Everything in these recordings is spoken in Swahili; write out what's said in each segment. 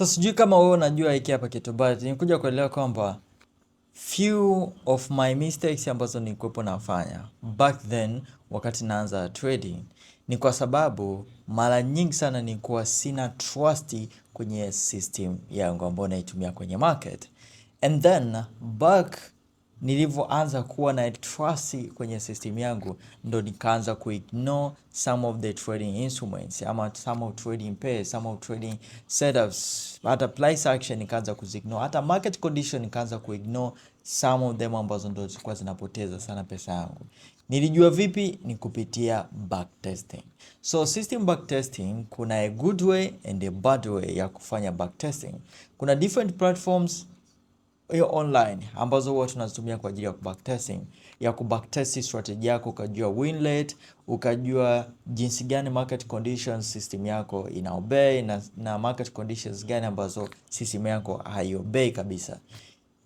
Sasa sijui kama wewe unajua hiki hapa kitu, but nikuja kuelewa kwamba few of my mistakes ambazo nilikuwepo nafanya back then wakati naanza trading ni kwa sababu mara nyingi sana nilikuwa sina trust kwenye system yangu ambayo naitumia kwenye market. And then back nilivyoanza kuwa na trust kwenye system yangu, ndo nikaanza kuignore some of the trading instruments ama some of trading pairs, some of trading setups, hata price action nikaanza kuziignore, hata market condition nikaanza kuignore some of them ambazo ndo zilikuwa zinapoteza sana pesa yangu. Nilijua vipi? Ni kupitia backtesting. So system backtesting, kuna a good way and a bad way ya kufanya backtesting. Kuna different platforms hiyo online ambazo huwa tunazitumia kwa ajili ya backtesting, ya kubacktest strategy yako, ukajua win rate, ukajua jinsi gani market conditions system yako ina obey na market conditions gani ambazo system yako haiobey kabisa.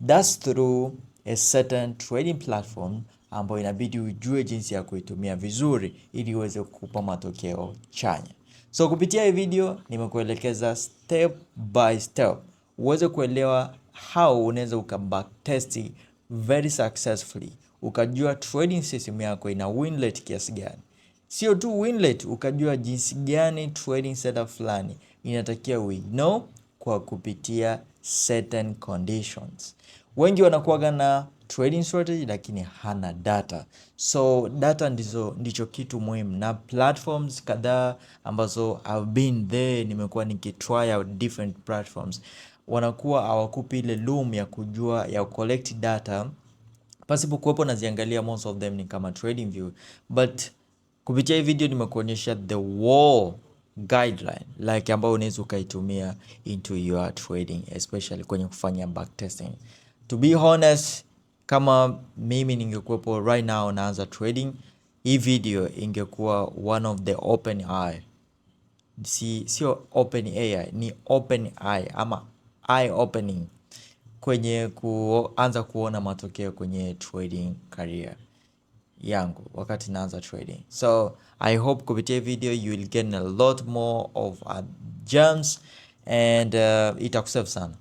That's through a certain trading platform ambayo inabidi ujue jinsi ya kuitumia vizuri ili iweze kukupa matokeo chanya. So kupitia hii video nimekuelekeza step by step uweze kuelewa how unaweza uka backtest very successfully, ukajua trading system yako ina win rate kiasi gani. Sio tu win rate, ukajua jinsi gani trading setup fulani inatakiwa uignore kwa kupitia certain conditions. Wengi wanakuwaga na trading strategy lakini hana data. So data ndicho kitu muhimu, na platforms kadhaa ambazo have been there, nimekuwa nikitry out different platforms, wanakuwa hawakupi ile room ya kujua ya collect data pasipo kuwepo naziangalia, most of them ni kama TradingView, but kupitia hii video nimekuonyesha the whole guideline like ambayo unaweza ukaitumia into your trading, especially kwenye kufanya backtesting. To be honest, kama mimi ningekuwepo right now naanza trading, hii video ingekuwa one of the open eye. Sio open AI, ni open eye ama eye opening kwenye kuanza kuona matokeo kwenye trading career yangu wakati naanza trading. So I hope kupitia video you will gain a lot more of gems and itakusave sana.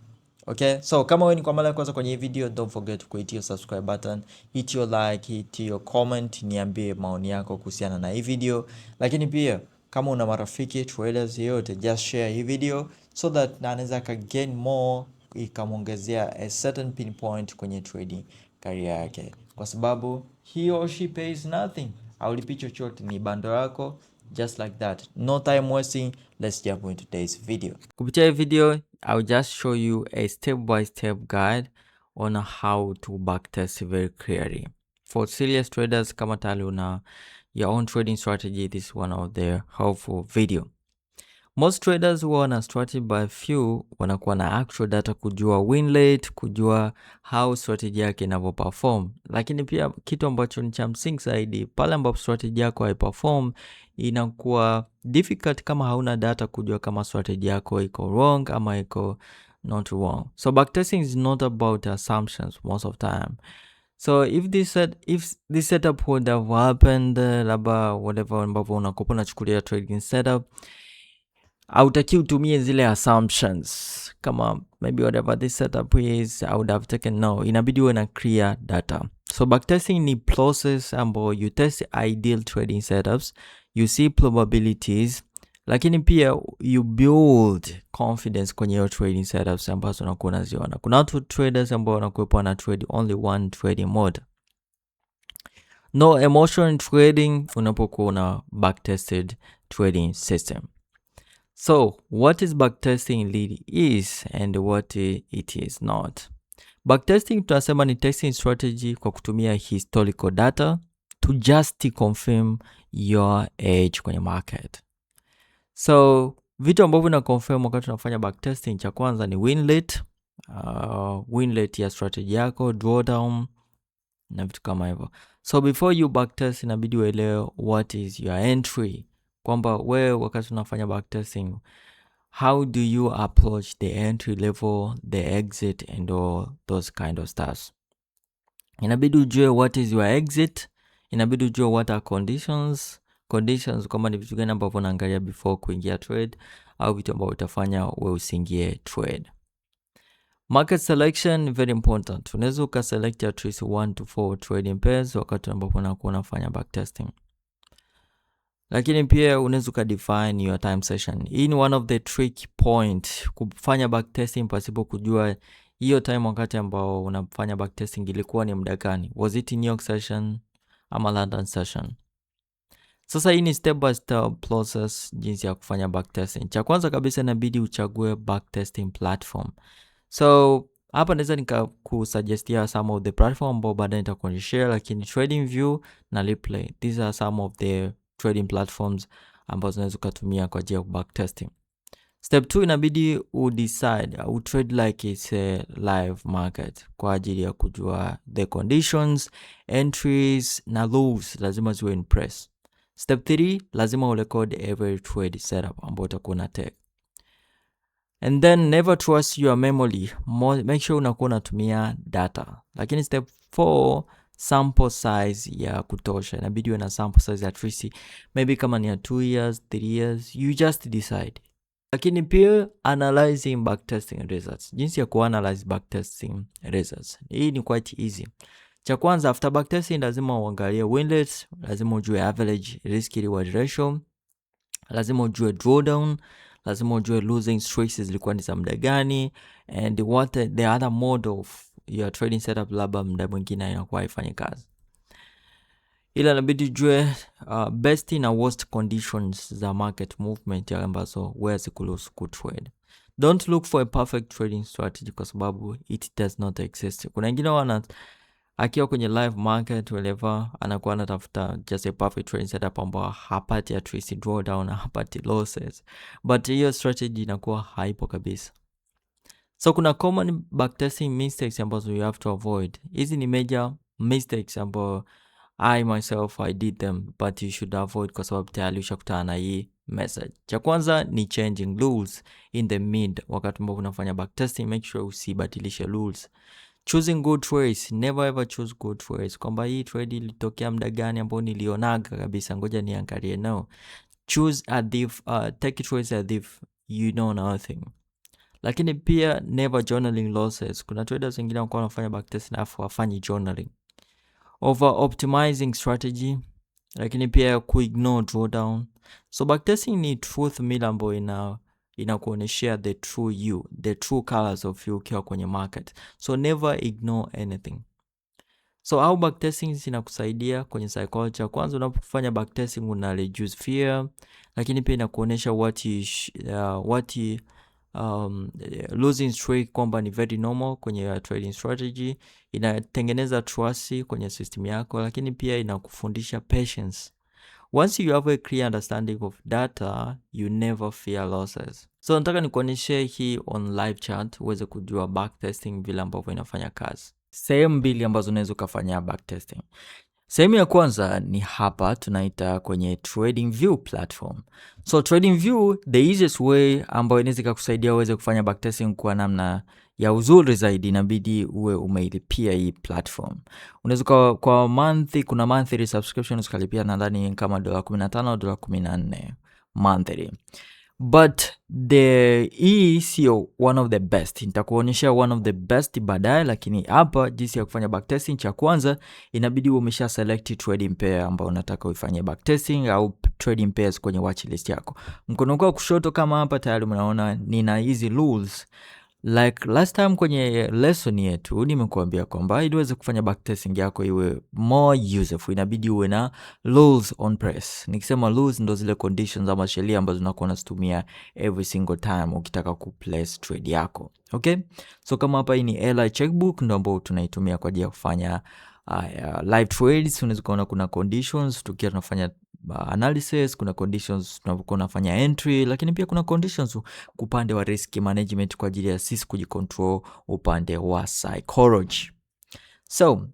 Okay, so kama wewe ni kwa mara ya kwanza kwenye hii video, don't forget to hit your subscribe button, hit your like, hit your comment, niambie maoni yako kuhusiana na hii video. Lakini pia kama una marafiki traders yote, just share hii video so that na anaweza ka gain more, ikamwongezea a certain pinpoint kwenye trading career yake, kwa sababu he or she pays nothing, haulipi chochote, ni bando yako just like that. No time wasting, let's jump into today's video. Kupitia hii video I'll just show you a step by step guide on how to backtest very clearly. For serious traders, kama tayari una your own trading strategy, this is one of the helpful video. Most traders huwa wana strategy but few wanakuwa na actual data kujua win rate, kujua how strategy yake inavyo perform. Lakini pia kitu ambacho ni cha msingi zaidi, pale ambapo strategy yako haiperform, inakuwa difficult kama hauna data kujua kama strategy yako iko wrong ama iko not wrong. So backtesting is not about assumptions most of time. So if this setup would have happened, labda whatever ambavyo unakuwa unachukulia trading setup, hautaki utumie zile assumptions kama maybe whatever this setup is I would have taken. No, inabidi uwe na clear data. So backtesting ni process ambayo you test ideal trading setups, you see probabilities, lakini pia you build confidence kwenye your trading setups ambazo unakuwa unaziona. Kuna watu traders ambao wanakuwepo wana trade only one trading mode. No emotion trading unapokuwa una backtested trading system. So what is backtesting really is and what it is not? Backtesting tunasema ni testing strategy kwa kutumia historical data to just confirm your edge kwenye market. So vitu ambavyo na confirm wakati tunafanya backtesting, cha kwanza ni win rate, win rate ya strategy yako, drawdown na vitu kama hivyo. So before you backtest, inabidi uelewe what is your entry, kwamba wewe wakati unafanya backtesting, how do you approach the entry level, the exit and all those kind of stuffs. Inabidi ujue what is your exit, inabidi ujue what are conditions, kwamba ni vitu gani ambavyo unaangalia before kuingia trade. au vitu ambavyo utafanya wewe usiingie trade. Market selection, very important. Unaweza ukaselect at least 1 to 4 trading pairs wakati ambapo unakuwa unafanya backtesting. Lakini pia unaweza ukadefine your time session. Hii ni one of the trick point, kufanya backtesting pasipo kujua hiyo time wakati ambao unafanya backtesting ilikuwa ni muda gani. Was it New York session ama London session? Sasa hii ni step by step process jinsi ya kufanya backtesting. Cha kwanza kabisa inabidi uchague backtesting platform. So hapa naweza nikakusuggestia some of the platform ambao baadaye nitakuonyeshea, lakini TradingView na Replay, these are some of the trading platforms ambazo unaweza ukatumia kwa ajili ya backtesting. Step 2, inabidi udecide utrade like it's a live market kwa ajili ya kujua the conditions, entries na rules lazima ziwe in place. Step 3, lazima urecord every trade setup ambao utakuwa una take. And then never trust your memory. Make sure unakuwa unatumia data. Lakini step 4, sample size ya kutosha. Inabidi uwe na sample size at least maybe kama ni ya 2 years, 3 years, you just decide. Lakini pia analyzing backtesting results. Jinsi ya kuanalyze backtesting results. Hii ni quite easy. Cha kwanza, after backtesting lazima uangalie win rates, lazima ujue average risk reward ratio, lazima ujue drawdown, lazima ujue losing streaks zilikuwa ni za muda gani, and what the other mode of your trading setup labda muda mwingine inakuwa haifanyi kazi. Ila inabidi ujue best na worst conditions za market movement ambazo huwezi kuruhusu kutrade. Don't look for a perfect trading strategy kwa sababu it does not exist. Kuna wengine wana akiwa kwenye live market whatever, anakuwa anatafuta just a perfect trading setup ambao hapati at least drawdown, hapati losses, but hiyo strategy inakuwa haipo kabisa. So kuna common backtesting mistakes ambazo you have to avoid. Hizi ni major mistakes ambayo I myself, I did them, but you should avoid kwa sababu tayari ushakutana na hii message. Cha kwanza ni changing rules in the mid. Wakati ambapo unafanya backtesting, make sure usibadilishe rules. Choosing good trades, never ever choose good trades. Kwamba hii trade ilitokea muda gani ambao nilionaga kabisa, ngoja niangalie. No. Choose as if, take trades as if you know nothing. Lakini pia never journaling losses. Kuna traders wengine wanakuwa wanafanya backtesting alafu hawafanyi journaling. Over optimizing strategy, lakini pia kuignore drawdown. So backtesting ni truth mirror ambayo inakuonyeshea the true you, the true colors of you ukiwa kwenye market. So never ignore anything. So how backtesting zinakusaidia kwenye psychology? Kwanza, unapofanya backtesting una reduce fear, lakini pia inakuonyesha what you, losing streak kwamba ni very normal kwenye trading strategy, inatengeneza trust kwenye system yako, lakini pia inakufundisha patience. Once you have a clear understanding of data, you never fear losses. So nataka nikuonyeshe hii on live chart uweze kujua backtesting vile ambavyo inafanya kazi. Sehemu mbili ambazo unaweza ukafanya backtesting. Sehemu ya kwanza ni hapa tunaita kwenye TradingView platform. So TradingView, the easiest way ambayo inaweza ikakusaidia uweze kufanya backtesting kwa namna ya uzuri zaidi, inabidi uwe umeilipia hii platform. Unaweza kwa month, kuna monthly subscription ukalipia nadhani kama dola 15 au dola 14 monthly. But the hii sio one of the best. Nitakuonyesha one of the best baadaye, lakini hapa jinsi ya kufanya backtesting, cha kwanza inabidi uwe umesha select trading pair ambao unataka uifanyie backtesting au trading pairs kwenye watchlist yako. Mkono wako wa kushoto kama hapa tayari mnaona nina hizi rules. Like last time kwenye lesson yetu nimekuambia kwamba ili uweze kufanya backtesting yako iwe more useful inabidi uwe na rules on place. Nikisema rules ndo zile conditions ama sheria ambazo unakuwa unazitumia every single time ukitaka kuplace trade yako. Okay? So kama hapa hii ni LI checkbook ndo ambao tunaitumia kwa ajili ya kufanya live trades. Unaweza kuona kuna conditions tukiwa tunafanya analysis, kuna conditions tunapokuwa tunafanya entry, lakini pia kuna conditions upande wa risk management kwa ajili ya sisi kujicontrol upande wa psychology. So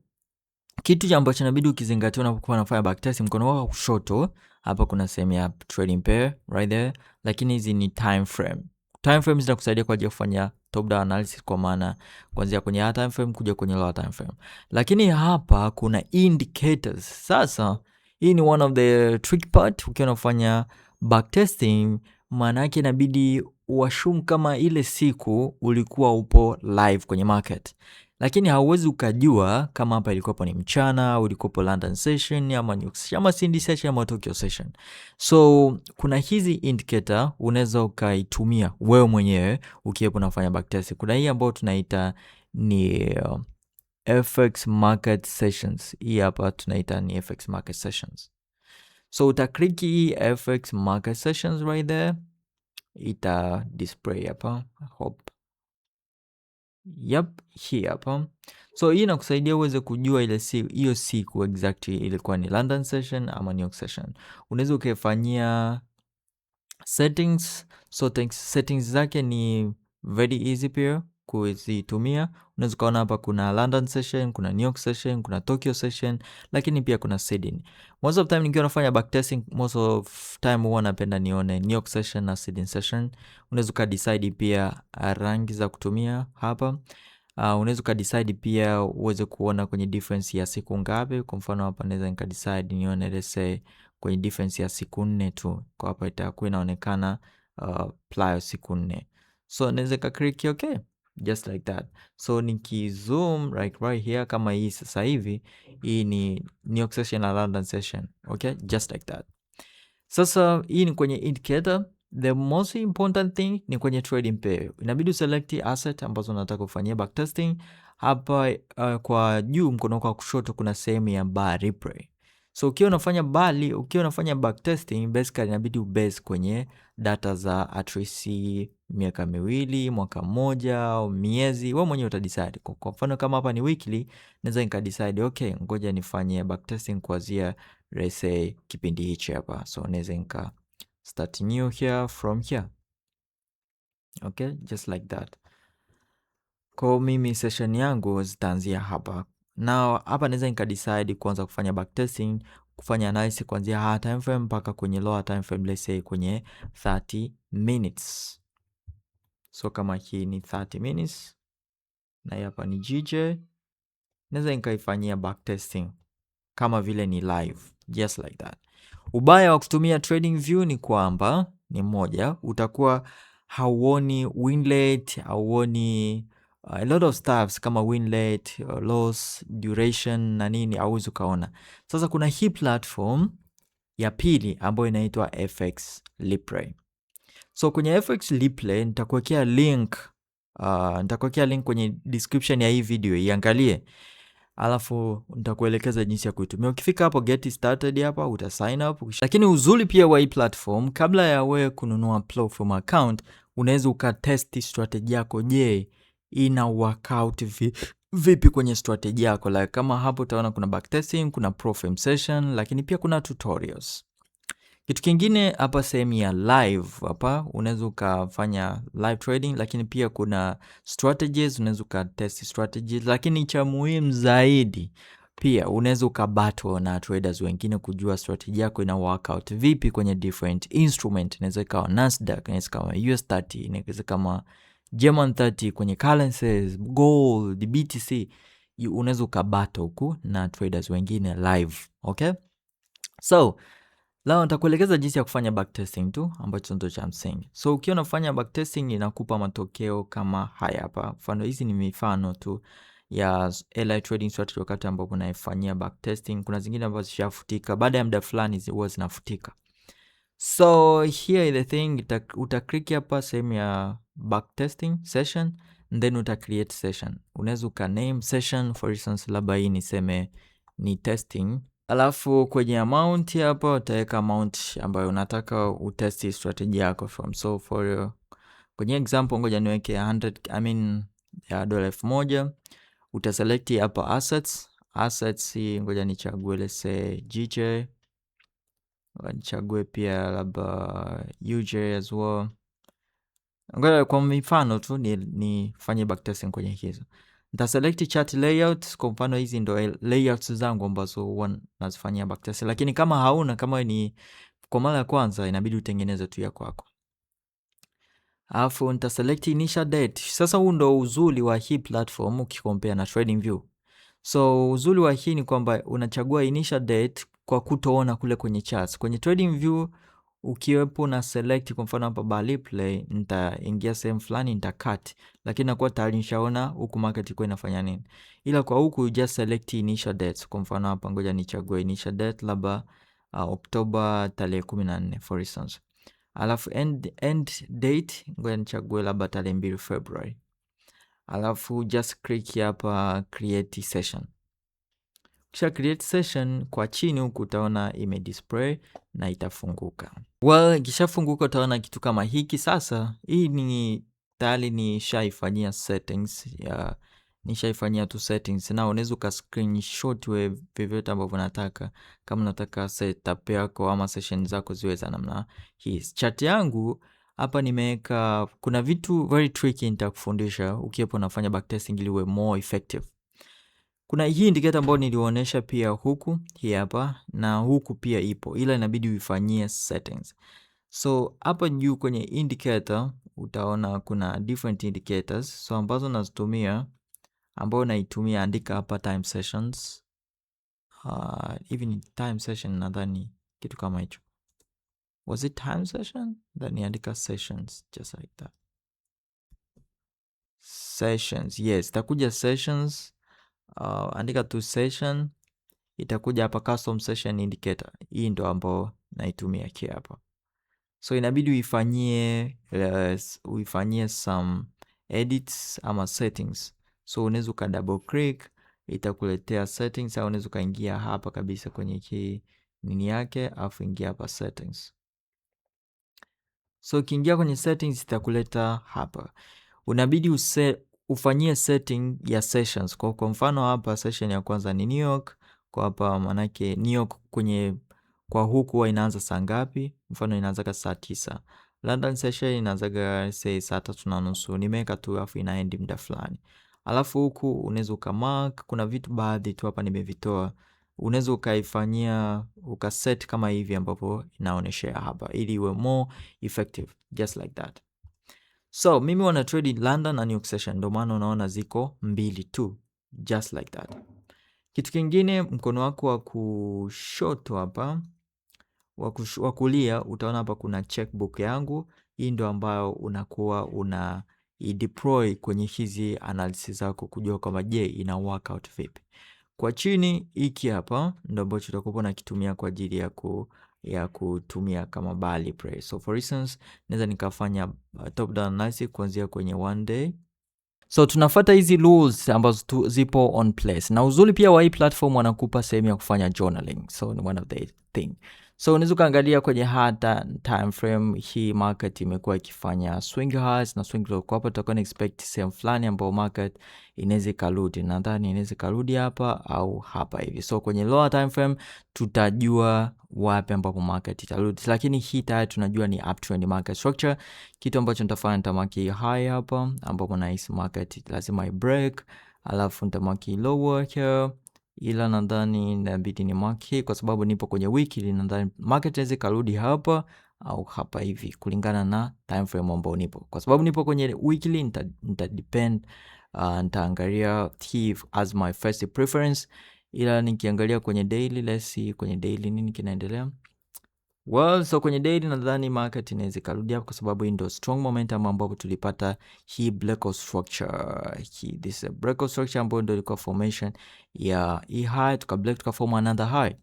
kitu ambacho inabidi ukizingatia unapokuwa unafanya backtesting, mkono wako wa kushoto hapa kuna sehemu ya trading pair right there, lakini hizi ni time frame. Time frame zitakusaidia kwa ajili ya kufanya top down analysis, kwa maana kuanzia kwenye higher time frame kuja kwenye lower time frame. Lakini hapa kuna indicators. Sasa hii ni one of the tricky part ukiwa unafanya backtesting. Maana yake inabidi uassume kama ile siku ulikuwa upo live kwenye market, lakini hauwezi ukajua kama hapa ilikuwapo ni mchana, ulikuwapo London session ama New York session, ama Sydney session ama Tokyo session. So kuna hizi indicator unaweza ukaitumia wewe mwenyewe ukiwepo unafanya backtest. Kuna hii ambayo tunaita ni FX market sessions. Hii hapa tunaita ni FX market sessions. So utaclick hii FX market sessions right there, ita display hapa, I hope. Yep, hii hapa. So hii inakusaidia uweze kujua ile hiyo siku exactly ilikuwa ni London session ama New York session. Unaweza ukaifanyia settings. So settings zake ni very easy pia kuzitumia. Unaweza ukaona hapa kuna London session, kuna New York session, kuna Tokyo session, lakini pia kuna Sydney. Most of time nikiwa nafanya backtesting, most of time huwa napenda nione New York session na Sydney session. Unaweza ukadecide pia rangi za kutumia hapa. Unaweza ukadecide pia uweze kuona kwenye difference ya siku ngapi. Kwa mfano hapa naweza nikadecide nione, let's say, kwenye difference ya siku 4 tu. Kwa hapa itakuwa inaonekana prior siku 4. So naweza nikaclick okay, just like that. So nikizoom like right here kama hii sasa hivi, hii ni New York session na London session. Okay, just like that. Sasa hii ni kwenye indicator. The most important thing ni kwenye trading pair. Inabidi uselect asset ambazo unataka kufanyia backtesting. Hapa kwa juu mkono wako wa kushoto kuna sehemu ya bar replay. So ukiwa unafanya backtesting, basically inabidi ubase kwenye data za at least miaka 2, mwaka mmoja au miezi, wewe mwenyewe utadecide. Kwa mfano kama hapa ni weekly, naweza nikadecide okay, ngoja nifanye backtesting kuanzia, let's say, kipindi hichi hapa. So naweza nika start new here from here. Okay, just like that. Kwa mimi session yangu zitaanzia hapa. Now hapa naweza nikadecide kuanza kufanya backtesting, kufanya analysis kuanzia higher time frame mpaka kwenye lower time frame, let's say kwenye 30 minutes. So kama hii ni 30 minutes na hii hapa ni GJ, naweza nikaifanyia backtesting kama vile ni live, just like that. Ubaya wa kutumia trading view ni kwamba ni moja, utakuwa hauoni win rate, hauoni a lot of stuffs kama win rate, loss, duration na nini, hauwezi ukaona. Sasa kuna hii platform ya pili ambayo inaitwa FX Replay. So kwenye FX Replay nitakuwekea link kwenye description ya hii video, iangalie. Alafu nitakuelekeza jinsi ya kuitumia. Ukifika hapo get started hapa uta sign up. Lakini uzuri pia wa hii platform, kabla ya wewe kununua platform account, unaweza ukatest strategy yako, je, ina workout vipi kwenye strategy yako. Like kama hapo utaona kuna backtesting, kuna prop firm session, lakini pia kuna tutorials. Kitu kingine hapa sehemu ya live hapa unaweza ukafanya live trading, lakini pia kuna strategies, unaweza ukatest strategies, lakini cha muhimu zaidi pia unaweza ukabattle na traders wengine kujua strategy yako ina work out vipi kwenye different instrument. Inaweza ikawa Nasdaq, inaweza ikawa US 30, inaweza kama German 30, kwenye currencies, gold, BTC. Unaweza ukabattle huku na traders wengine live, okay? So leo nitakuelekeza jinsi ya kufanya backtesting tu ambacho ndo cha msingi. So ukiwa unafanya backtesting inakupa matokeo kama haya hapa. Mfano hizi ni mifano tu ya LI trading strategy wakati ambapo unaifanyia backtesting. Kuna zingine ambazo zishafutika baada ya muda fulani huwa zinafutika. So here is the thing, uta click hapa sehemu ya backtesting session and then uta create session. Unaweza uka name session, for instance labda hii niseme ni testing. Alafu kwenye amount hapa utaweka amount ambayo unataka utesti strategy yako from. So for kwenye example ngoja niweke 100, I mean ya dola 1000. Utaselect hapa assets. Assets ngoja nichague, let's say, GJ. Nichague pia labda UJ as well. Ngoja kwa mifano tu nifanye backtesting kwenye hizo. Nita select chart layout. Kwa mfano hizi ndo layouts zangu ambazo huwa nazifanyia backtesting, lakini kama hauna, kama ni kwa mara ya kwanza, inabidi utengeneze tu ya kwako. Alafu nita select initial date. Sasa huu ndo uzuri wa hii platform ukicompare na TradingView. So uzuri wa hii ni kwamba unachagua initial date kwa kutoona kule kwenye charts. Kwenye TradingView Ukiwepo na select, kwa mfano hapa buy replay, nitaingia sehemu fulani nita cut, lakini nakuwa tayari nishaona huku market iko inafanya nini. Ila kwa huku you just select initial dates. Kwa mfano hapa ngoja nichague initial date labda Oktoba tarehe 14 for instance. Alafu end date ngoja nichague labda tarehe 2 February. Alafu just click hapa create session. Kisha create session, kwa chini huku utaona ime display na itafunguka. Well, ikishafunguka utaona kitu kama hiki. Sasa hii ni tayari nishaifanyia settings ya nishaifanyia tu settings, na unaweza uka screenshot wewe vyovyote ambavyo unataka, kama unataka setup yako ama session zako ziwe za namna hii. Chart yangu hapa nimeweka, kuna vitu very tricky nitakufundisha ukiwepo unafanya backtesting ili uwe more effective. Kuna hii indicator ambayo nilionyesha pia huku, hii hapa, na huku pia ipo, ila inabidi uifanyie settings. So hapa juu kwenye indicator utaona kuna different indicators, so ambazo nazitumia, ambayo naitumia, andika hapa time sessions. Hivi ni time session nadhani, kitu kama hicho. Was it time session? Then niandika sessions just like that. Sessions, yes, itakuja sessions. Andika tu session, itakuja hapa custom session indicator. Hii ndo ambayo naitumia kia hapa. So inabidi uifanyie some edits ama settings. So unaweza uka double click itakuletea settings, au unaweza ukaingia hapa kabisa kwenye key nini yake, afu ingia hapa settings. So ukiingia kwenye settings itakuleta hapa. Unabidi ufanyie setting ya sessions. Kwa mfano hapa session ya kwanza ni New York, kwa hapa manake New York kwenye kwa huku huwa inaanza saa ngapi? Mfano inaanzaga saa 9. London session inaanzaga say saa 3:30. Nimeweka tu afu inaendi muda fulani. Alafu huku unaweza ukamark, kuna vitu baadhi tu hapa nimevitoa. Unaweza ukaifanyia ukaset kama hivi ambapo inaoneshea hapa ili iwe more effective just like that. So mimi wana trade in London na New York session, ndio maana unaona ziko mbili tu just like that. Kitu kingine, mkono wako wa kushoto hapa, wa kulia utaona hapa kuna checkbook yangu. Hii ndio ambayo unakuwa una deploy kwenye hizi analysis zako kujua kwamba je, ina work out vipi. Kwa chini hiki hapa ndio ambacho utakuwa unakitumia kwa ajili ya kutumia kama buy replay. So for instance, naweza nikafanya top down analysis kuanzia kwenye one day. So tunafuata hizi rules ambazo zipo on place. Na uzuri pia wa hii platform wanakupa sehemu ya kufanya journaling. So ni one of the thing. So unaweza ukaangalia kwenye hata time frame hii market imekuwa ikifanya swing highs na swing low. Kwa hapa tutakuwa na expect sehemu fulani ambayo market inaweza ikarudi. Nadhani inaweza ikarudi hapa au hapa hivi. So kwenye lower time frame tutajua wapi ambapo market itarudi. Lakini hii tayari tunajua ni uptrend market structure. Kitu ambacho nitafanya nitamark high hapa ambapo nahisi market lazima i break, alafu nitamark lower here, ila nadhani inabidi ni mark hii kwa sababu nipo kwenye weekly. Nadhani market inaweza ikarudi hapa au hapa hivi kulingana na time frame ambao nipo. Kwa sababu nipo kwenye weekly nita depend, nitaangalia hii as my first preference, ila nikiangalia kwenye daily, let's see kwenye daily nini kinaendelea. Well, so kwenye daily nadhani market inaweza ikarudi hapo kwa sababu hii ndio strong momentum ambapo tulipata hii break of structure. Hii, this is a break of structure ambayo ndio ilikuwa formation ya hii high, tuka break tuka form another high.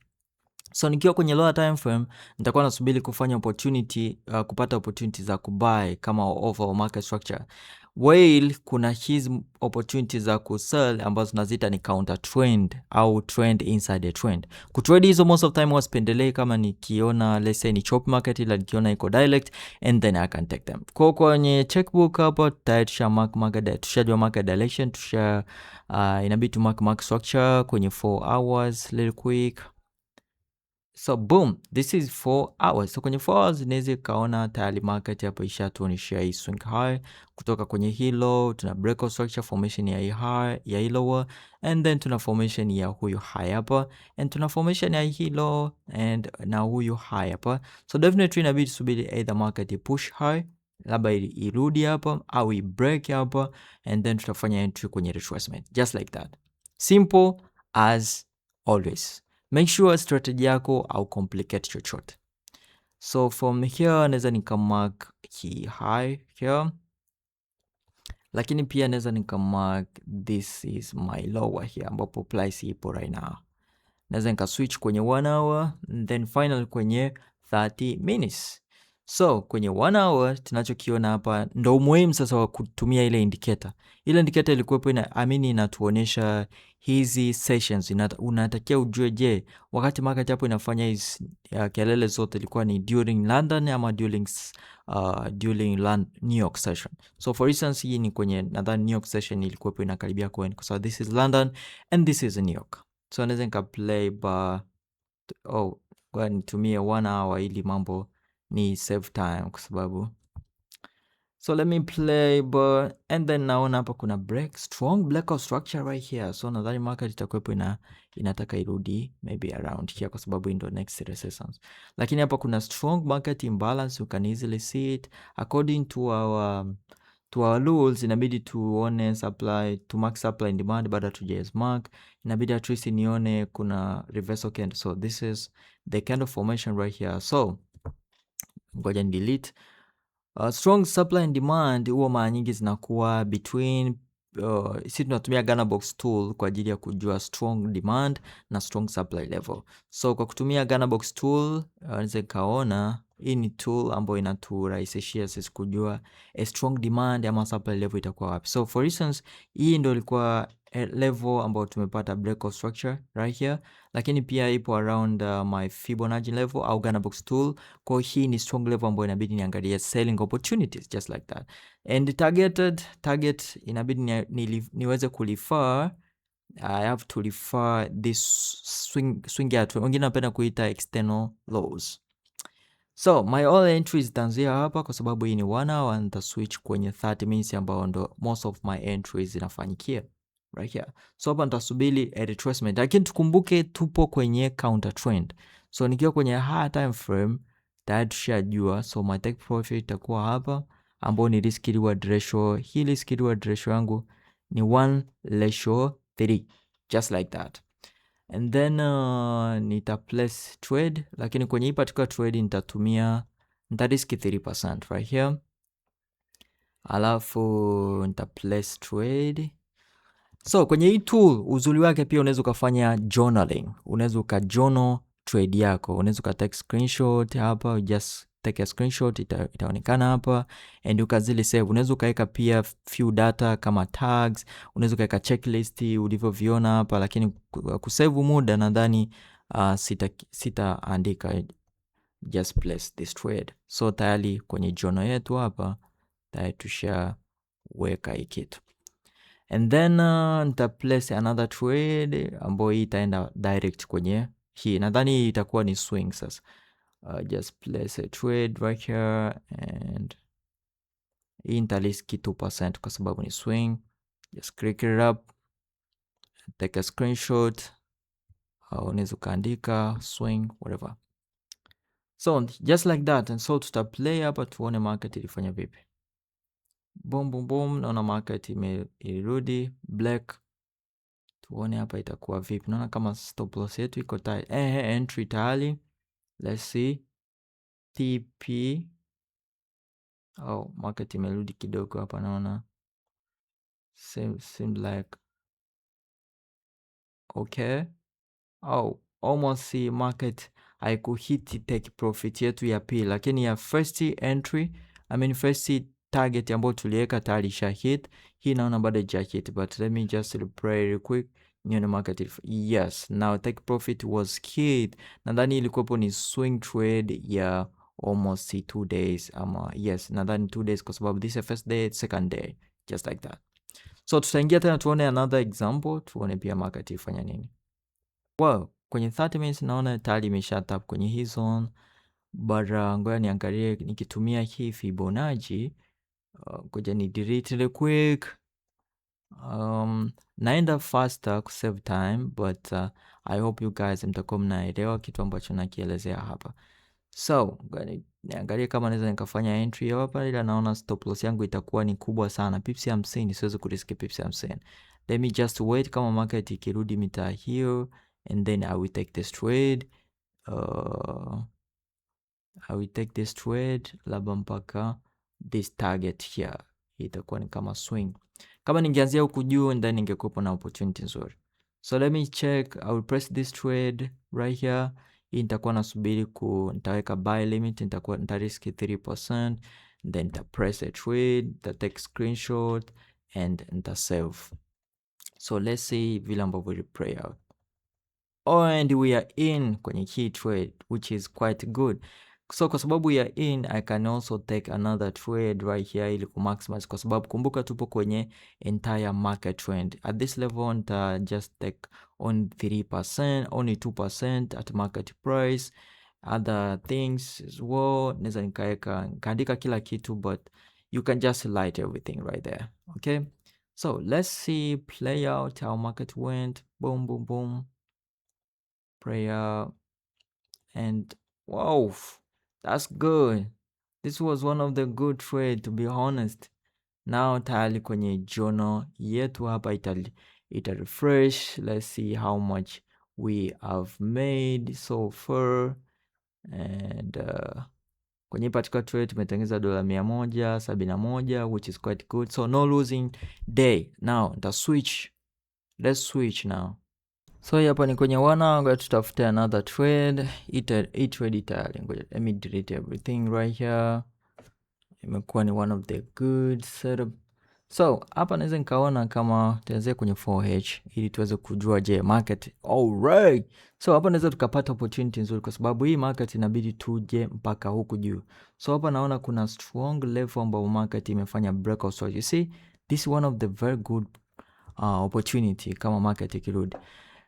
So nikiwa kwenye lower time frame nitakuwa nasubiri kufanya opportunity, kupata opportunity za kubuy kama overall market structure. While kuna hizi opportunity za kusell ambazo tunaziita ni counter trend au trend inside a trend. Kutrade hizo most of time huwa sipendelei, kama nikiona let's say ni chop market, ila nikiona iko direct and then I can take them. Kwa kwenye checkbook hapa tayari tusha mark market, tushajua market direction, tusha inabidi tu mark market structure kwenye 4 hours little quick. So boom, this is 4 hours. So kwenye 4 hours inaweza ikaona tayari market hapo ishatuonyeshia hii swing high kutoka kwenye hii low, tuna break of structure formation ya hii high ya hii lower, and then tuna formation ya huyu high hapa, and tuna formation ya hii low and na huyu high hapa. So definitely inabidi tusubiri either market push high, labda irudi hapa au i break hapa, and then tutafanya entry kwenye retracement just like that. Simple as always. Make sure strategy yako au complicate chochote. So from here naweza nikamark hii high here, lakini pia naweza nikamark this is my lower here ambapo price ipo right now. Naweza nika switch kwenye 1 hour and then final kwenye 30 minutes. So kwenye 1 hour tunachokiona hapa ndo umuhimu sasa wa kutumia ile indicator. Ile indicator ilikuwepo ina, I mean, inatuonyesha hizi sessions. Unatakiwa ujue, je, wakati market hapo inafanya hizi kelele zote ilikuwa ni during London ama during New York session. So for instance, hii ni kwenye nadhani New York session ilikuwepo inakaribia kwen, kwa sababu this is London and this is New York. So naweza nika play ba, oh, ngoja nitumie 1 hour ili mambo ni save time kwa sababu, so let me play but, and then naona hapa kuna break, strong break of structure right here. So nadhani market itakuwepo inataka irudi maybe around here kwa sababu ndio next resistance. Lakini hapa kuna strong market imbalance, you can easily see it. According to our rules, inabidi tuone supply, to mark supply and demand, baada tuja mark inabidi at least nione kuna reversal candle. So this is the kind of formation right here. So ngoja ni delete. Strong supply and demand huwa mara nyingi zinakuwa between, si tunatumia Gunner Box tool kwa ajili ya kujua strong demand na strong supply level. So kwa kutumia Gunner Box tool, naweza nikaona hii ni tool ambayo inaturahisishia sisi kujua a strong demand ama supply level itakuwa wapi. So for instance, hii ndio ilikuwa level ambayo tumepata break of structure right here, lakini pia ipo around my Fibonacci level au Gunner Box tool. Kwa hii ni strong level ambayo inabidi niangalie selling opportunities just like that. And targeted target inabidi niweze kurefer, I have to refer this swing out, wengine napenda kuita external lows. So my all entries zitaanzia hapa kwa sababu hii ni 1 hour, nita switch kwenye 30 minutes ambao ndo most of my entries zinafanyikia right here. So hapa nitasubiri a retracement, lakini tukumbuke tupo kwenye counter trend. So nikiwa kwenye higher time frame tayari tushajua, so my take profit itakuwa hapa ambao ni risk reward ratio. Hii risk reward ratio yangu ni 1 ratio 3, just like that. And then nita place trade, lakini kwenye hii particular trade nitatumia, nita risk 3% right here, alafu nita place trade. So kwenye hii tool uzuri wake pia unaweza ukafanya journaling, unaweza uka journal trade yako, unaweza uka take screenshot hapa, just take a screenshot, itaonekana hapa and ukazili save. Unaweza ukaweka pia few data kama tags, unaweza ukaweka checklist ulivyoviona hapa, lakini kusave muda nadhani sitaandika, just place this trade. So tayari kwenye journal yetu hapa tayari tushaweka hii kitu. And then nita place another trade ambayo hii itaenda direct kwenye hii, nadhani hii itakuwa ni swing sasa. Just place a trade right here and hii nitariski 2% kwa sababu ni swing. Just click it up, take a screenshot, au unaweza ukaandika swing, whatever. So just like that. And so tuta play hapa tuone market ilifanya vipi. Boom, boom, boom, naona market imerudi black. Tuone hapa itakuwa vipi. Naona kama stop loss yetu iko tayari. Entry tayari. Let's see. TP. Oh, market imerudi kidogo hapa naona. Seem like okay. Oh, almost see market haikuhit take profit yetu ya pili, lakini ya first entry, I mean first target ambayo tuliweka tayari isha hit. Hii naona bado haija hit, but let me just replay real quick nione market if, yes, now take profit was hit. Nadhani ilikuwepo ni swing trade ya almost 2 days ama, yes, nadhani 2 days kwa sababu this is first day, second day, just like that. So tutaingia tena tuone another example, tuone pia market ifanya nini. Well, kwenye 30 minutes naona tayari imesha tap kwenye hii zone, but ngoja niangalie nikitumia hii Fibonacci. Ngoja ni delete real quick. Naenda faster ku save time, but I hope you guys mtakuwa mnaelewa kitu ambacho nakielezea hapa. So ngoja niangalie kama naweza nikafanya entry hapa, ila naona stop loss yangu itakuwa ni kubwa sana, pips 50, siwezi kuriski pips 50. Let me just wait kama market ikirudi mitaa hiyo and then I will take this trade. I will take this trade labda mpaka this target here, itakuwa ni kama swing. Kama ningeanzia huku juu, then ningekuwepo na opportunity nzuri. So let me check. I will press this trade right here. Hii nitakuwa nasubiri ku nitaweka buy limit, nitakuwa nita risk 3%, then nita press a trade, nita take screenshot and nita save. So let's see vile ambavyo ili play out. Oh, and we are in kwenye key trade, which is quite good. So kwa sababu ya in, I can also take another trade right here ili ku maximize, kwa sababu kumbuka tupo kwenye entire market trend. At this level nita just take on 3%, only 2% at market price. Other things as well, naweza nikaeka nikaandika kila kitu, but you can just write everything right there. Okay, so let's see play out how market went. Boom, boom, boom, play out, and wow, that's good. This was one of the good trade, to be honest. Now tayari kwenye journal yetu hapa ita refresh. Let's see how much we have made so far. And kwenye particular trade tumetengeneza $171, which is quite good. So no losing day. Now nita switch, let's switch now. So hapa ni kwenye 1 hour, ngoja tutafute another trade. Hii trade tayari, ngoja let me delete everything right here. Imekuwa ni one of the good setup. So hapa naweza nikaona kama tuanzie kwenye 4H ili tuweze kujua je market. Alright. So hapa naweza tukapata opportunity nzuri kwa sababu hii market inabidi tuje mpaka huku juu. So hapa naona kuna strong level ambapo market imefanya breakout. So you see, this is one of the very good opportunity kama market ikirudi.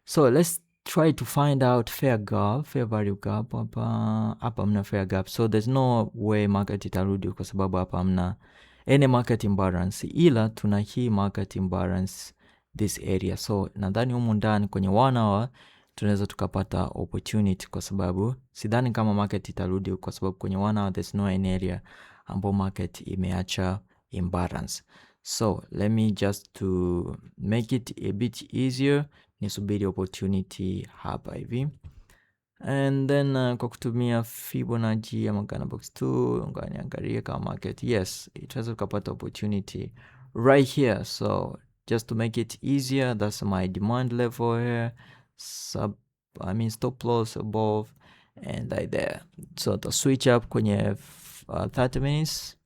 So let's try to find out fair gap, fair value gap. Hapa hamna fair gap. So there's no way market itarudi kwa sababu hapa hamna any market imbalance, ila tuna hii market imbalance this area. So nadhani humu ndani kwenye 1 hour tunaweza tukapata opportunity kwa sababu sidhani kama market itarudi, kwa sababu kwenye 1 hour there's no any area ambapo market imeacha imbalance. So let me just to make it a bit easier, nisubiri opportunity hapa hivi, and then kwa kutumia Fibonacci ama Garner Box 2, ngoja niangalie kama market, yes, itaweza tukapata opportunity right here. So just to make it easier, that's my demand level here, sub I mean stop loss above and right there. So to switch up kwenye 30 minutes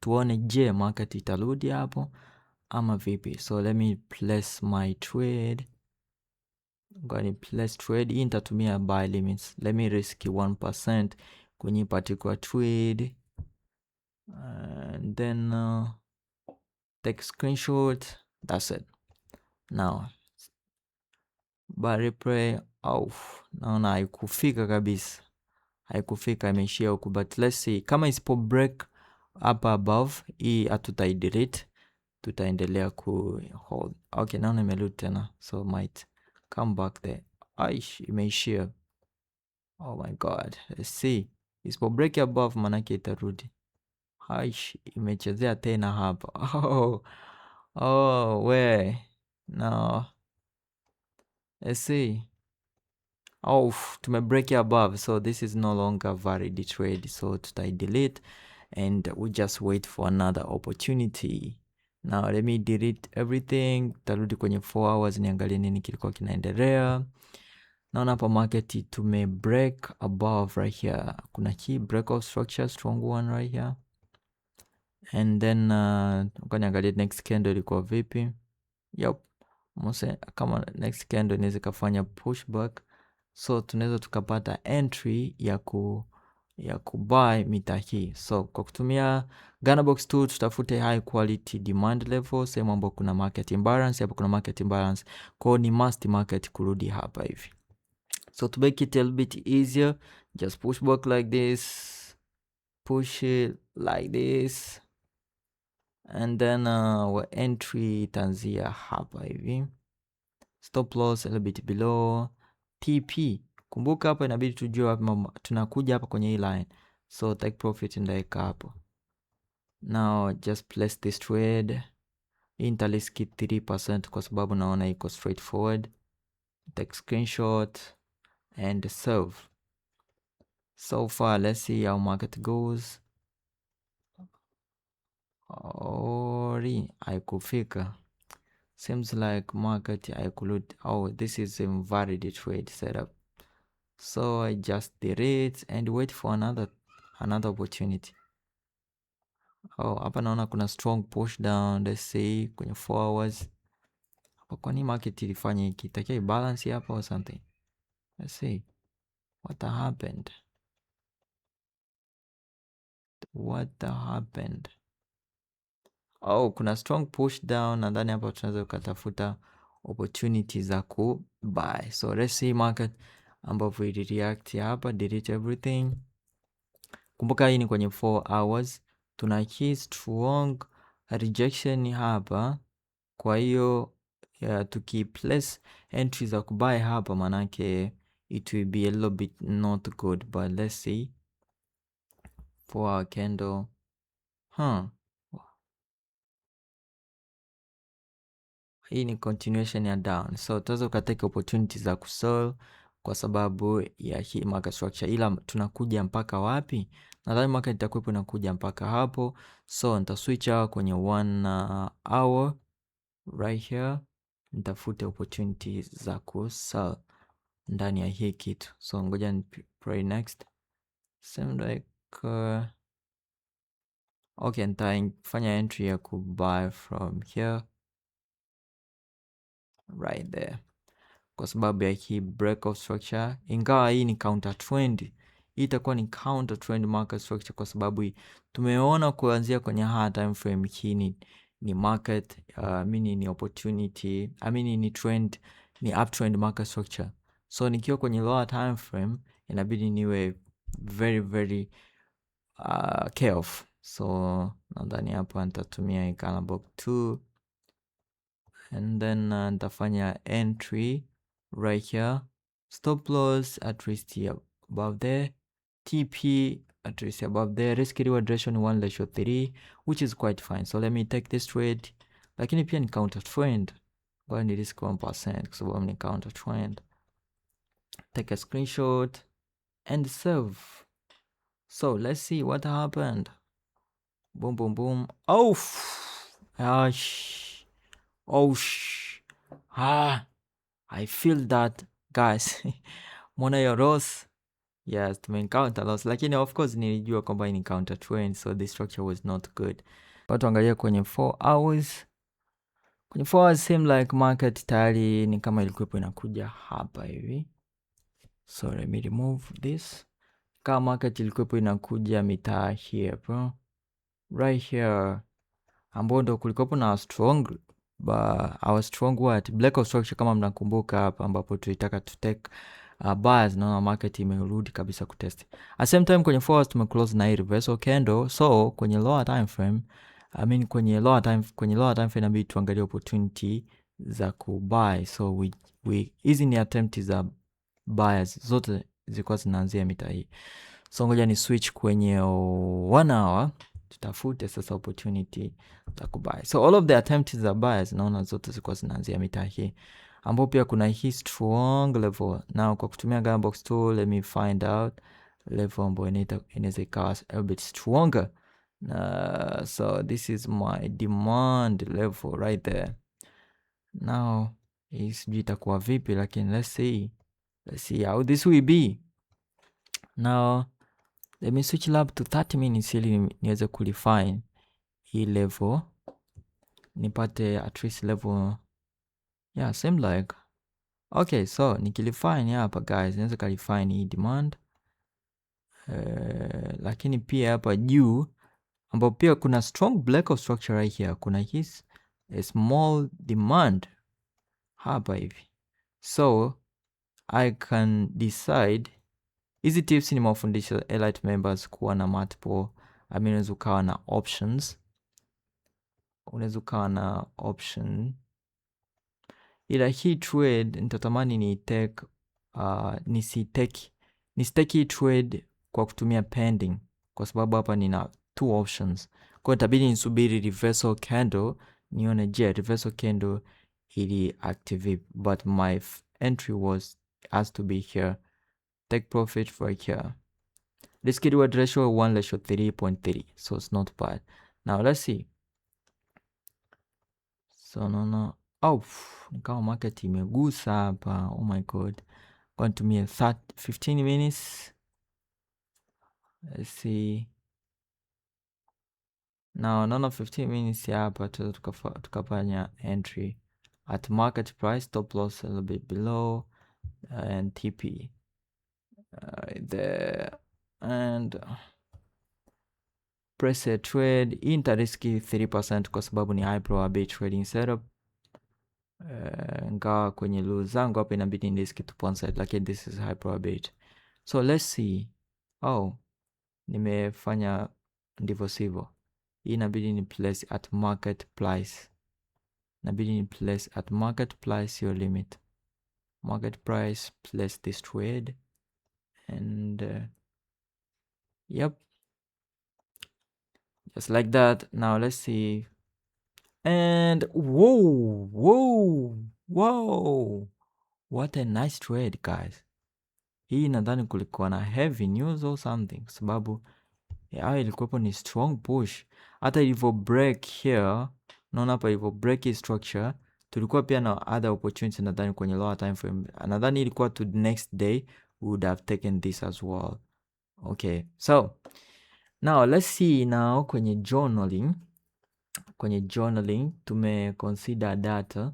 tuone je market itarudi hapo ama vipi. So let me place my trade. Ngoja ni place trade hii, nitatumia buy limits. Let me risk 1% kwenye particular trade and then take screenshot. That's it. Now buy replay off, naona haikufika kabisa, haikufika, imeishia huku, but let's see kama isipo break hapa above hii hatutai delete, tutaendelea ku hold. Okay, naona imerudi tena, so might come back there. Aish, imeishia. Oh my God, let's see, isipo break above manake itarudi. Aish, imechezea tena hapa. Oh, we no, let's see. Oh, tume break above, so this is no longer valid trade, so tutai delete and we just wait for another opportunity. Now let me delete everything. Tarudi kwenye 4 hours niangalie nini kilikuwa kinaendelea. Naona hapa market tume break above right here. Kuna key break of structure, strong one right here. And then niangalie next candle ilikuwa vipi. Yep. Mose, kama next candle inaweza ikafanya pushback, so tunaweza tukapata entry ya kubuy mita hii. So kwa kutumia Garner Box 2 tutafute high quality demand level, sehemu ambapo kuna market imbalance. Hapo kuna market imbalance, kwa hiyo ni must market kurudi hapa hivi. So to make it a little bit easier, just push back like this, push it like this, and then our entry itaanzia hapa hivi, stop loss a little bit below TP. Kumbuka hapa inabidi tujue wapi tunakuja hapa kwenye hii line, so take profit ndaweka hapo. Now just place this trade. Hii nitarisk 3% kwa sababu naona iko straightforward. Take screenshot and save. So far, let's see how market goes. Ori haikufika. Seems like market haikurudi. Oh, this is invalid trade setup. So I just delete and wait for another opportunity. Oh, hapa naona kuna strong push down, let's say kwenye 4 hours. Hapa kwa nini market ilifanya hiki? Itakia balance hapa or something. Let's see what happened. What happened? Oh, kuna strong push down, nadhani hapa tunaweza kutafuta opportunity za ku buy. So let's see market ambavyo ili react hapa, delete everything. Kumbuka hii ni kwenye 4 hours. Tuna hii strong rejection hapa, kwa hiyo tuki place entry za kubuy hapa, manake it will be a little bit not good, but let's see 4 hour candle. Huh. Hii ni continuation ya down, so tunaweza ukatake opportunity za kusell kwa sababu ya hii market structure, ila tunakuja mpaka wapi? Nadhani market itakuwepo inakuja mpaka hapo, so nita switch out kwenye 1 hour right here, nitafute opportunity za kusell ndani ya hii kitu. So ngoja ni pray next. Same like okay, nitafanya entry ya ku buy from here right there kwa sababu ya hii break of structure. Ingawa hii ni counter trend, hii itakuwa ni counter trend market structure kwa sababu tumeona kuanzia kwenye high time frame hii ni market mini ni opportunity, I mean ni trend, ni uptrend market structure. So nikiwa kwenye lower time frame inabidi niwe very very careful. So nadhani hapa nitatumia Candlebox 2 and then nitafanya entry right here, stop loss at least above there, TP at least above there, risk reward ratio ni 1:3, which is quite fine. So let me take this trade, lakini pia ni counter trend, kwa ni risk 1% kwa sababu ni counter trend. Take a screenshot and save. So let's see what happened. Boom boom boom. Oh, oh, ah, I feel that guys. Mona your loss. Yes, tume encounter loss, lakini of course nilijua kwamba ni counter trend, so the structure was not good. Kwa tuangalie kwenye 4 hours. Kwenye 4 hours same like market tayari ni kama ilikuwepo inakuja hapa hivi. So let me remove this. Kama market ilikuwepo inakuja mitaa here bro, right here, ambao ndo kulikuwepo na strong but our strong what break of structure kama mnakumbuka hapa, ambapo tulitaka to take buyers. Naona market imerudi kabisa kutest. At same time kwenye 4 hours tume close na hii reversal candle, so kwenye lower time frame, I mean kwenye lower time frame inabidi tuangalie opportunity za kubuy. So we hizi ni attempt za buyers zote zilikuwa zinaanzia mita hii. So ngoja ni switch kwenye 1 hour tutafute sasa opportunity za kubuy. So all of the attempts za buyers naona zote zilikuwa zinaanzia mita hii, ambapo pia kuna hii strong level. Now kwa kutumia Candlebox tool, let me find out level ambayo inaweza ikawa a bit stronger. So this is my demand level right there. Now hii sijui itakuwa vipi, lakini let's see. Let's see how this will be. Now let me switch lab to 30 minutes ili niweze kurefine hii level, nipate at least level, yeah, same like. Okay, so nikirefine hapa guys, naweza karefine hii demand, lakini pia hapa juu ambapo pia kuna strong break of structure right here, kuna his a small demand hapa hivi, so I can decide. Hizi tips ni mawafundisha elite members kuwa na multiple, I mean unaweza ukawa na options, unaweza ukawa na option, ila hii trade nitatamani ni take, nisitake hii trade kwa kutumia pending, kwa sababu hapa nina two options. Kwa hiyo itabidi nisubiri reversal candle nione, je, reversal candle ili activate, but my entry was has to be here, take profit right here. Risk reward ratio 1 ratio 3.3, so it's not bad. Now let's see. So naona, oh, ni kama market imegusa hapa. Oh my God, kwa nitumie 15 minutes. Let's see. Now naona 15 minutes hapa tunaweza tukafanya entry at market price, stop loss a little bit below, and TP there, and press a trade. Hii nitariski 3% kwa sababu ni high probability trading setup. Ingawa kwenye rules zangu hapa inabidi ni risk 2.7, lakini this is high probability. So let's see. Oh, nimefanya ndivyo sivyo. Hii inabidi ni place at market price. Inabidi ni place at market price your limit. Market price, place this trade, and yep, just like that. Now let's see. And whoa, whoa, whoa, what a nice trade, guys. Hii nadhani kulikuwa na heavy news or something, kwa sababu ya ilikuwepo ni strong push. Hata ilivyo break here, naona hapa ilivyo break hii structure, tulikuwa pia na other opportunity nadhani kwenye lower time frame. Nadhani ilikuwa to the next day we would have taken this as well. Okay, so now let's see now kwenye journaling. Kwenye journaling tume consider data.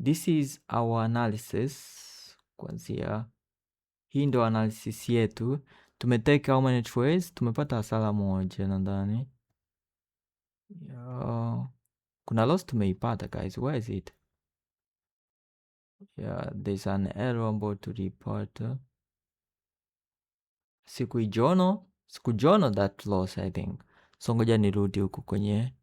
This is our analysis. Kuanzia hii ndo analysis yetu. Tumetake how many trades? Tumepata hasara moja nadhani. Yeah. Kuna loss tumeipata, guys. Where is it? Yeah, there's an error ambayo tuliipata. Sikuijournal that loss, I think. So ngoja nirudi huku kwenye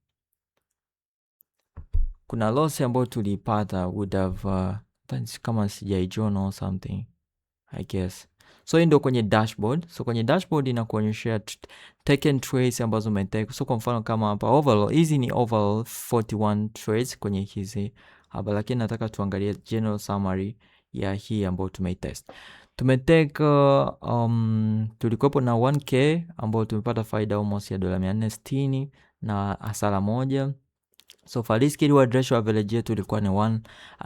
kuna loss ambayo tuliipata, would have kama sijaijournal or something, I guess. So hii ndio kwenye dashboard. So kwenye dashboard inakuonyesha taken trades ambazo umetake. So kwa mfano kama hapa overall, hizi ni overall 41 trades kwenye hizi hapa, lakini nataka tuangalie general summary ya hii ambayo tumeitest. Tumetake tulikuwepo na 1K ambayo tumepata faida almost ya dola 460 na hasara moja. So for risk reward ratio, average yetu ilikuwa ni 1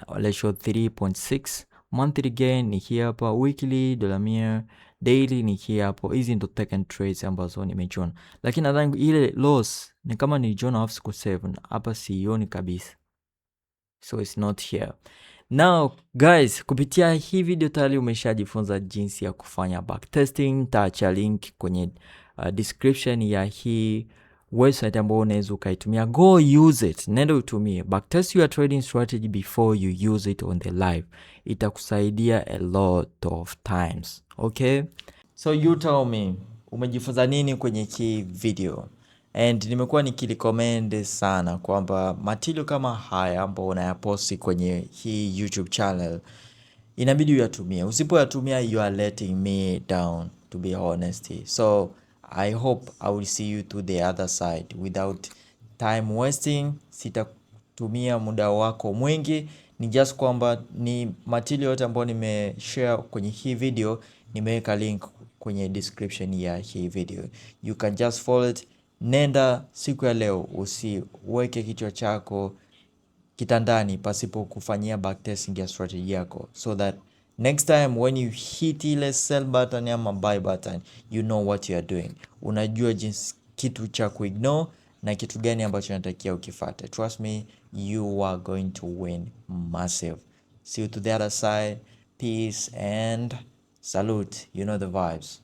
ratio 3.6. Monthly gain ni hii hapa, weekly dola 100, daily ni hii hapo. Hizi ndo taken trades ambazo nimejournal, lakini nadhani ile loss ni kama ni journal off siku 7 hapa sioni kabisa, so it's not here. Now guys, kupitia hii video tayari umeshajifunza jinsi ya kufanya backtesting. Nitaacha link kwenye description ya hii website ambayo unaweza ukaitumia. Go use it, nenda utumie. Backtest your trading strategy before you use it on the live, itakusaidia a lot of times. Okay, so you tell me umejifunza nini kwenye hii video, and nimekuwa nikirecommend sana kwamba material kama haya ambao unayaposti kwenye hii YouTube channel inabidi uyatumie. Usipoyatumia, you are letting me down, to be honest. So I hope I will see you to the other side without time wasting. Sitatumia muda wako mwingi, ni just kwamba ni material yote ambayo nimeshare kwenye hii video, nimeweka link kwenye description ya hii video. You can just follow it. Nenda siku ya leo, usiweke kichwa chako kitandani pasipo kufanyia backtesting ya strategy yako, so that next time when you hit ile sell button ama buy button, you know what you are doing. Unajua jinsi kitu cha kuignore na kitu gani ambacho natakiwa ukifate. Trust me, you are going to win massive. See you to the other side. Peace and salute. You know the vibes.